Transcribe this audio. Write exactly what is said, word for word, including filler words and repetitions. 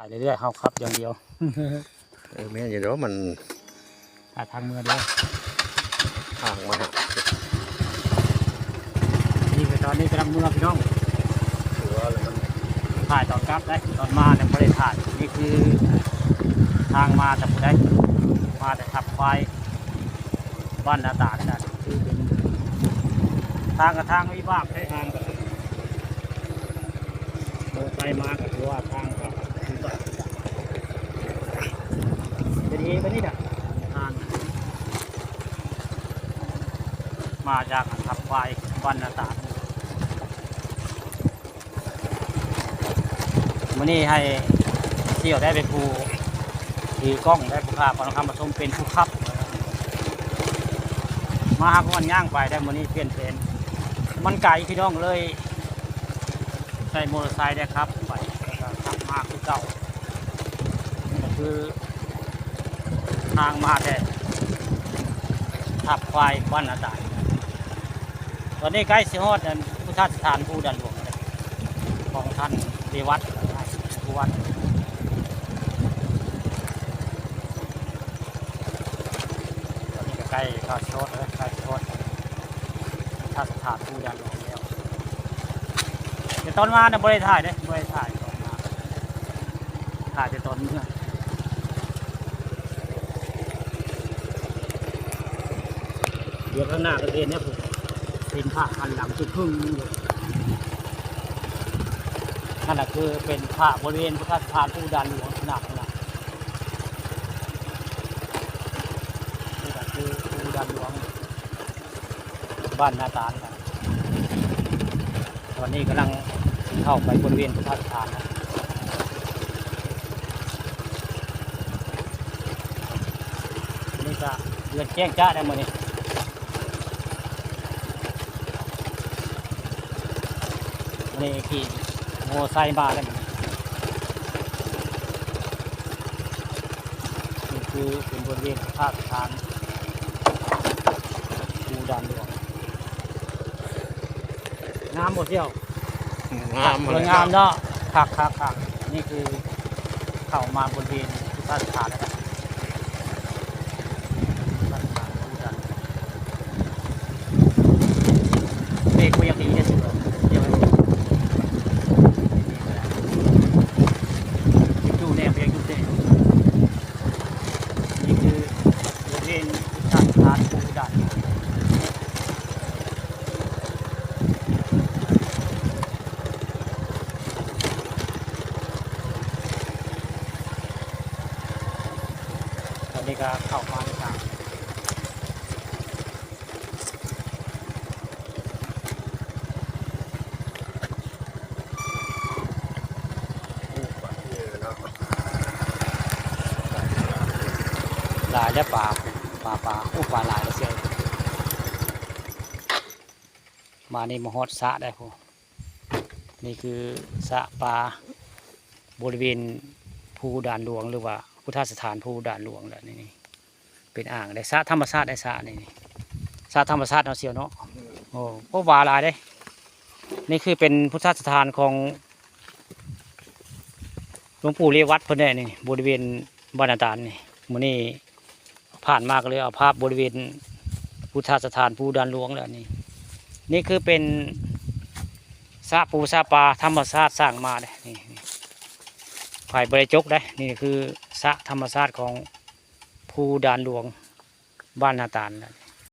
เรื่อยๆ เฮาขับอย่างเดียว เออ แม่นอยู่เด้อ มัน หาทางเมือเด้อ ทางมาหา นี่คือตอนนี้กำลังเมือพี่น้อง ถือว่าอะไรมัน ถ่ายตอนกลับได้ ตอนมาเนี่ยบ่ได้ถ่าย นี่คือทางมาแต่ผู้ใด มาแต่ทับควาย บ้านนาตาลน่ะ คือเป็นทางกับทางวิบาก ใช้ทางกับ โอ้ ไปมาก็ถือว่าทางก็คือแบบ เป็นเองไปนี่น่ะ ทาง มาจากทับควาย บ้านนาตาล มื้อนี้ให้เสี่ยวได้เป็นผู้ถือกล้อง ได้ผู้พาปอนคำมาชมเป็นผู้ขับ มาหาก่อนย่างไปได้ มื้อนี้เปลี่ยนแผน มันไกลพี่น้องเลย ใช้มอเตอร์ไซค์ได้ครับ ไปแล้วก็ขับมาคือเก่า นี่ก็คือทางมาแต่ทับควาย บ้านนาตาล ตอนนี้ใกล้สิฮอดอันพุทธสถานภูดานหลวงเลย ของท่านเรวัต ผู้วัด ตอนนี้ก็ใกล้เข้าสิฮอดแล้ว ใกล้สิฮอดพุทธสถานภูดานหลวงแล้ว แต่ตอนมาเนี่ยบ่ได้ถ่ายเด้ บ่ได้ถ่ายตอนมา ถ่ายแต่ตอนเมือ เดี๋ยวข้างหน้าก็เห็นเนี่ย ผมเห็นพระหันหลังจุดพึ่งอยู่ นั่นแหละคือเป็นพระบริเวณพุทธสถานภูดานหลวงขนาดนั้นน่ะ นี่แหละคือภูดานหลวง บ้านนาตาลครับ ตอนนี้กำลังเข้าไปบริเวณพุทธสถานนะ นี่ก็เดือนแจ้งจ้าได้มื้อนี้ นี่ขี่มอไซค์มาแล้วนี่ นี่คือเป็นบริเวณพระสถานภูดานหลวง งามบ่เสี่ยว งาม สวยงามเนาะ คักคักคัก นี่คือเข้ามาบริเวณพุทธสถานแล้วครับ เบรกบ่อยากดีเด้อ เดี๋ยว อยู่แนวบ่อยากอยู่เด้อ นี่คือบริเวณพุทธสถานภูดาน ตอนนี้ก็เข้ามาในทาง หลายแล้วปลา ปลา ปลา โอ้ ปลาหลายแล้วเสี่ยว มานี่มาฮอดสระได้พู้น นี่คือสระปลาบริเวณภูดานหลวง หรือว่าพุทธสถานภูดานหลวงแหละนี่ เป็นอ่างได้ สระธรรมชาติได้ สระนี่ สระธรรมชาติเนาะเสี่ยวเนาะ โอ้ โอ้ ปลาหลายเด้ นี่คือเป็นพุทธสถานของหลวงปู่เรวัตเพิ่นแหละนี่ บริเวณบ้านนาตาลนี่ มื้อนี้ผ่านมาก็เลยเอาภาพบริเวณพุทธสถานภูดานหลวงแล้วนี่ นี่คือเป็นสระปูสระปลาธรรมชาติสร้างมาเด้ นี่ นี่ ไผบ่ได้จกเด้ นี่คือสระธรรมชาติของภูดานหลวง บ้านนาตาลนะ